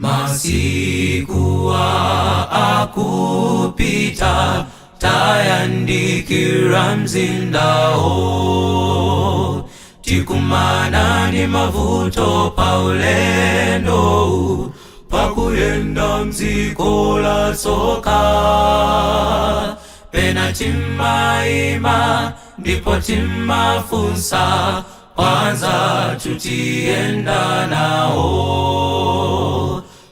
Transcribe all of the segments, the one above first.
Masiku akupita, tayandikira mzindawo. Tikumana ndi mavuto paulendo, pakuyenda mdziko la tsoka. Pena timaima ndipo timafunsa kwanza tutiyenda nawo.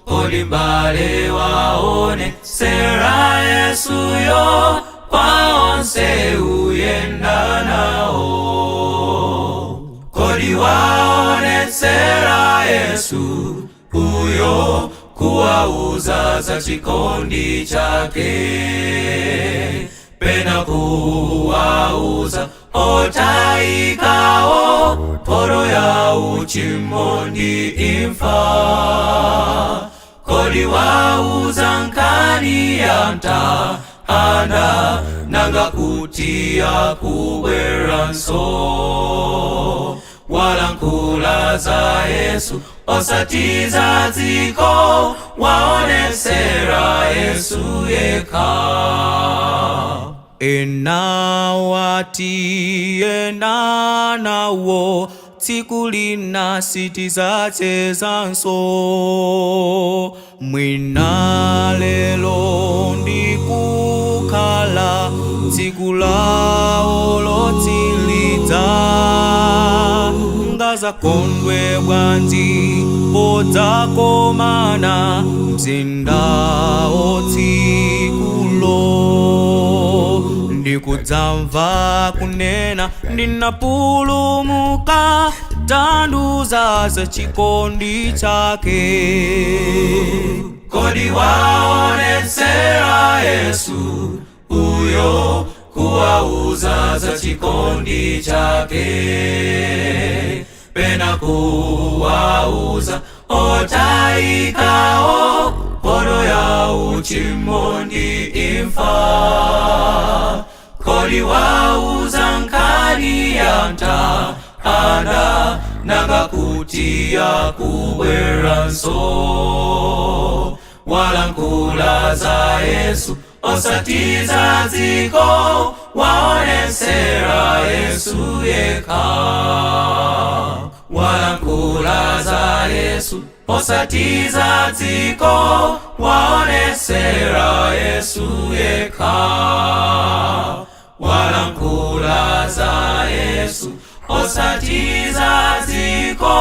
Kodi mbale, waonetsera Yesuyo kwa onse uyenda nawo? Kodi waonetsera Yesu uyo, kuwauza za chikondi chake? Pena kuwauza otayikawo mphotho ya uchimo ndi imfa. Kodi wauza nkhani ya mtanda, nanga kuti akubweranso? Walankhula za Yesu osati za dziko, waonetsera Yesu yekha. Ena ena nawo tsiku lina sitizachezanso. Mwina lero ndikukhala tsiku lawo lotsiliza. Ngazakondwe bwanji podzakomana mzinda otsikulo, ndikudzamva kunena, "Ndinapulumuka, tandiuza za chikondi chake." Kodi waonetsera Yesu uyo, kuwauza za chikondi chake? Pena kuwauza otayikawo mphotho ya uchimo ndi imfa. Kodi wauza nkhani ya mtanda, nanga kuti akubweranso? Walankhula za Yesu osati za dziko, waonetsera Yesu yekha. Walankhula za Yesu osati za dziko, waonetsera Yesu yekha. Walankhula za Yesu osati za dziko.